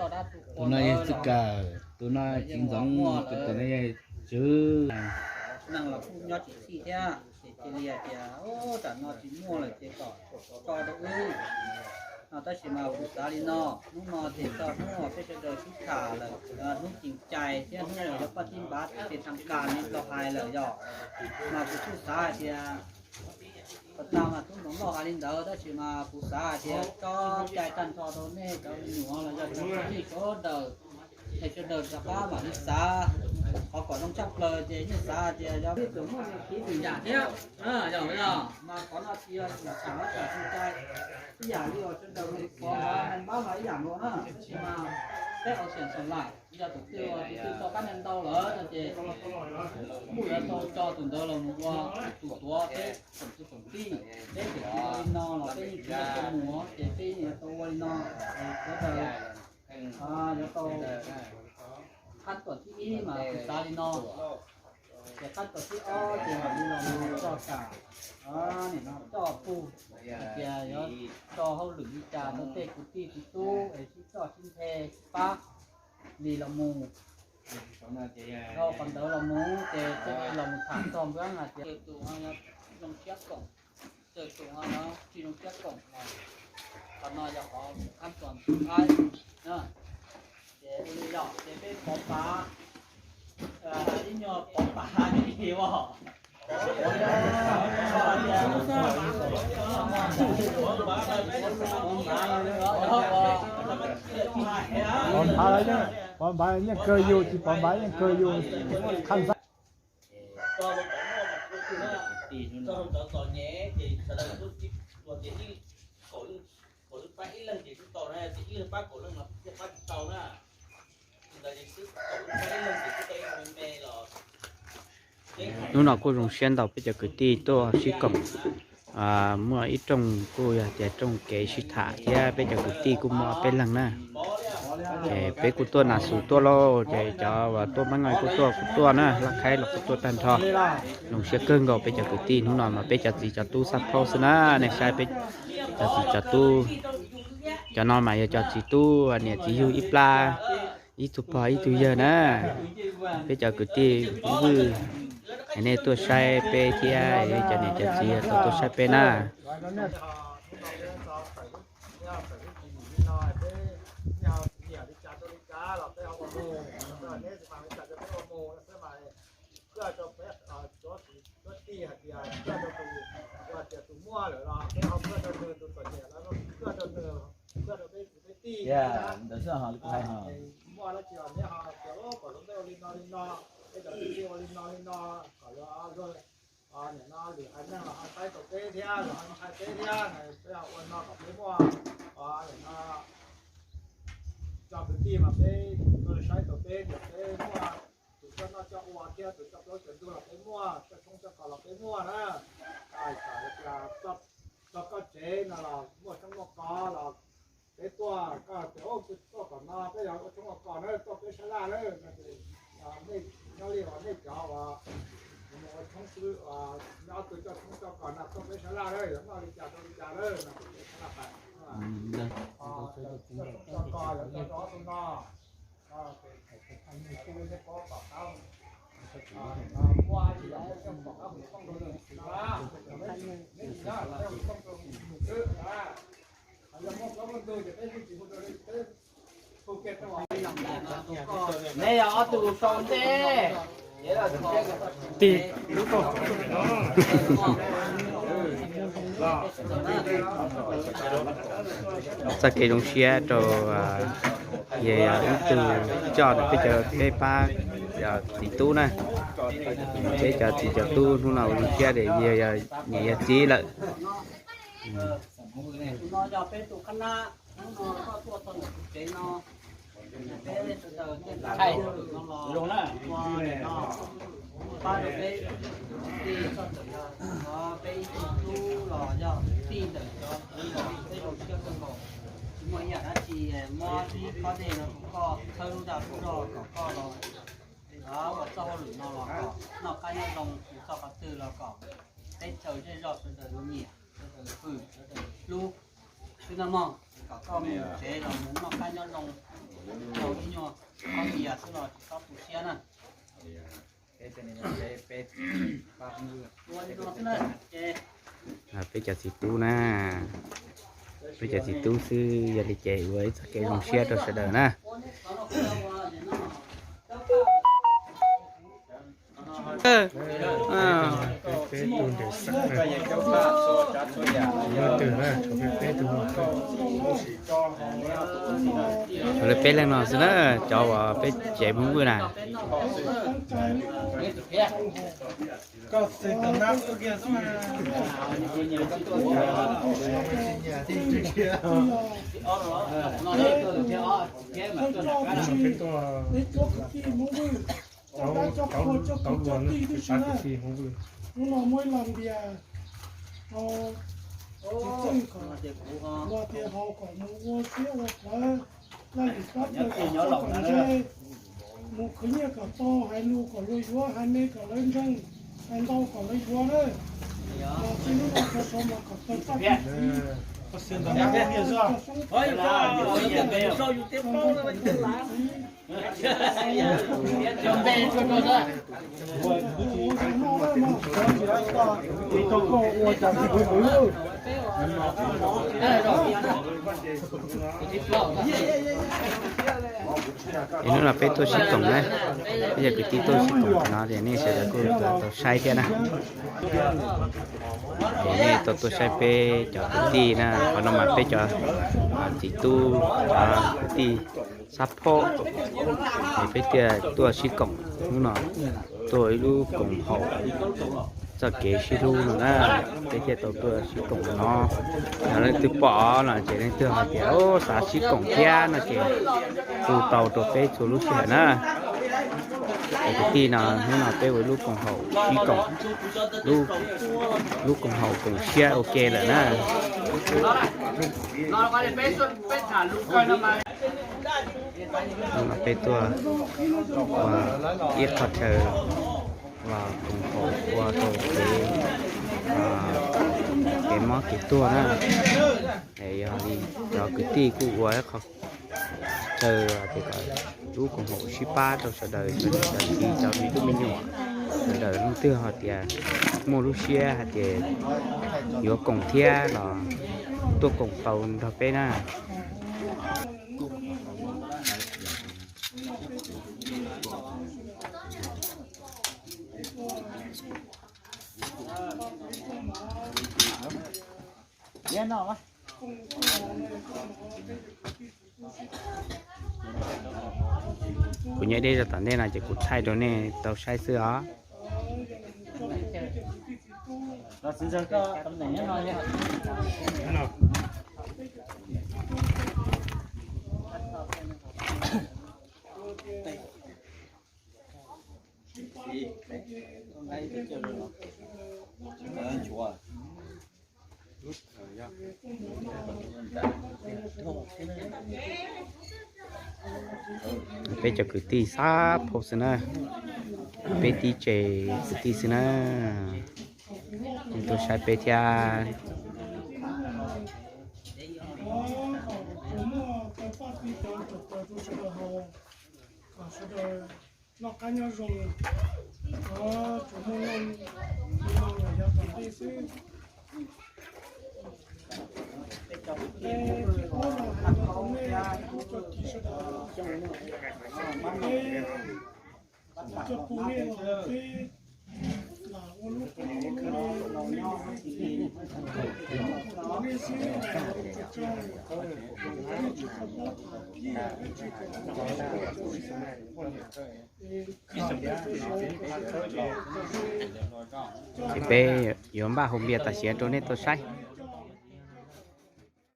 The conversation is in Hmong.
Tus no yog Txwj Kawm, tus no Txiv Ntxoov, tus no yog Tswv. Neeg los kuj nyob tsis txhij thiab, ces cia li hais tias, Ub, tam no tsis muaj lawm ces kom tso rau wb no. Tab sis mas kuv xav li no, hnub no ces txog hnub uas peb sawv daws sib tham lawm, hnub ceem cai thiab hnub uas yuav paj tib npav ces thaj kas li tau hais lawm yog, mas kuv kuj xav hais tias, puas tas mas tub Ntxoov Lauj hais li ntawd, tab sis mas kuv xav hais tias tso cai tag nrho rau nej cov me nyuam los yog cov kwv tij sawv daws, es sawv daws rov qab mam li xav. Qhov kom zoo tshaj plaws ces yeej xav hais tias yog peb tseem muaj tus yam thiab, yog mas qhov no tsis yog tham los tham tsis cai, ib yam li uas sawv daws pov npab mas ib yam nkaus na, tab sis mas peb au xiam xaus lawm, yog tus twg tus twg tau qab neeg ntau lawm no ces kuj yuav tau tso tus ntawd los mus ua tus tuav peb tsoom kwv tsoom tij. Peb tseem ua li no los peb yeej tsis tau mus ces peb yeej yuav tau ua li no. Sawv daws yuav tau qhab tuam thib ib mas kuv xav li no, ces qhab tuam thib ob ces mam li los mus tso kam, nim no coj pug, hais tias yuav tso hauj lwm li cas rau tej kwv tij txiv tub es sib coj sib nthe pab li los mus. Dhau qhov ntawd los mus ces peb los mus tham txog npab hais tias tus zoo siab koom, tus no tsis zoo siab koom los, qhov no yog qhov qab txom nqaib. Ces ua li yog ces peb pov pav, ib nyuag pov pav li os. Pov npav, pov npav yeej kawg yus, tsis pov npav yeej kawg yus, qhab nqaib. Hnub no kuj zoo siab ntau peb cov kwv tij tuaj sib koom, muaj ib rooj kuj yog tias rooj kev sib tham thiab peb cov kwv tij kuj muaj peb leeg na. Ces peb kuj tuaj nas xus tuaj lauj, ces cov uas tuaj Mab Ngoj kuj tuaj kuj tuaj na, Laj Khaib los kuj tuaj tag nrho. Zoo siab kawg nkaus peb cov kwv tij hnub no mas peb cov txiv cov tub xab plaub xwb na, nej saib peb cov txiv cov tub, cov no mas yog cov txiv tub niam txiv yug ib plab, ib tug pog ib tug yawg na. Peb cov kwv tij vwj, nej tuaj saib peb thiab cov niam cov txiv tau tuaj saib peb na. Ntawd xwb ho kuv hais ho. Muaj dab tsi los neb ho tias kom lub npe ua li no li no, peb cov kwv tij ua li no li no, kom luag, nim no lwm haiv neeg los ho saib tau peb thiab, los ho ntshai peb thiab, peb ho ua no kom peb muaj, nim no cov kwv tij mas peb saib tau peb tias peb muaj tus coj noj coj ua thiab tus coj plaub coj ntug los peb muaj, coj tshoob coj kos los peb muaj na. Txawm tias txog koj tsev no los muaj tshoob muaj kos los peb tuaj, koj tias tuaj tom no peb yog ua tshoob ua kos na, tuaj peb sab laj na, no ces nej nyob li uas nej cov uas mus ua tshoob xwb, nyob twg coj tshoob coj kos no tuaj peb sab laj na, yuav noj li cas rau li cas na, no ces peb sab laj pais. Coj tshoob coj kos yuav coj rau ob tug no. Neb yog ob tug sau ntej. Txoj kev zoo siab rau, yog ib tug coj ntawm peb cov peb pab txiv tub na. Peb cov txiv cov tub hnub no ua zoo siab tias yog niam yog txiv lawm. Tus no yog peb tus qhab nab, hnub no koj tuaj txog ntawm kuv tsev no, peb sawv daws thiaj li no los ua no pab rau peb tij txoj ntawm yog peb ib tug tub los yog tij ntawm cov kwv los peb zoo siab kawg nkaus. Tsis muaj ib yam dab tsi, muab ib khob dej no rau koj thawb lub zaj lub zog kom koj los ua txoj hauj lwm no los kom noj qab nyob zoo, mus txog qhov twg los kom teb chaws zej zog sawv daws yuav nyiam, sawv daws hwm, sawv daws hlub xwb na mog. Kom koj mus tsev los mus noj qab nyob zoo, Peb cov txiv tub na, peb cov txiv tub xwb, yog li ces ua ib txoj kev zoo siab rau sawv daws na. Tshuav lawv peb leeg no xwb na, cov uas peb tsev Hmoob Vwj na. Hnub no muaj ib lo npias rau txiv Txeej kom los tias haus kom mus ua siab ua plawv, laj lim pab plaws kom txhob kom ntse, mus khwv nyiaj kom tau, hais lus kom luag yuav, hais me kom lawv ntseeg, hais ntau kom lawv yuav na. Los txij hnub no rau saud mas kom tau txaj txi, txoj soob txoj ntoo kom txi. Es hnub no peb tuaj sib koom na, peb cov kwv tij tuaj sib koom no ces nej sawv daws kuj tau saib thiab na. Es nej tau tuaj saib peb cov kwv tij na, qhov no mas peb cov txiv tub, cov kwv tij xab phob, es peb thiaj tuaj sib koom hnub no, tuaj ib lub koom haum txoj kev sib hlub no na, peb thiaj tau tuaj sib koom no. Yog leej twg pom no ces leej twg hais tias xav sib koom thiab no ces hu tau rau peb txhua lub sij hawm na. Cov kwv tij no hnub no peb ua ib lub koom haum sib koom, lub koom haum koom siab ua ke lawm na. Hnub no peb tuaj ua ib qho chaw los koom haum ua rau kev, kev mob kev tuag na. Es yog li cov kwv tij kuj ua ib qho chaw tias kom lub koom haum sib pab rau sawv daws, cov niam cov txiv, cov me tub me nyuam, sawv daws leej twg hais tias muaj lub siab hais tias yuav koom thiab los tuaj koom tau nrog peb na. Kuv nyem deb zog tom ntej no ces kuv thaij rau nej tau saib xwb os. Peb cov kwv tij xab phob xwb na, peb tib tsev kwv tij xwb na, tuaj saib peb thiab. Noj qab nyob zoo, tsuas muaj neej no los yog tom ntej xwb. Ces ob no hais rau nej cov tub cov kiv sawv daws, peb cov phooj ywg los peb lam ua lub koom haum, nej xwb, nej tsis tau paub tham, nej tsis tau paub. Ces peb yuav npaj hau npias tam sim rau nej tau saib.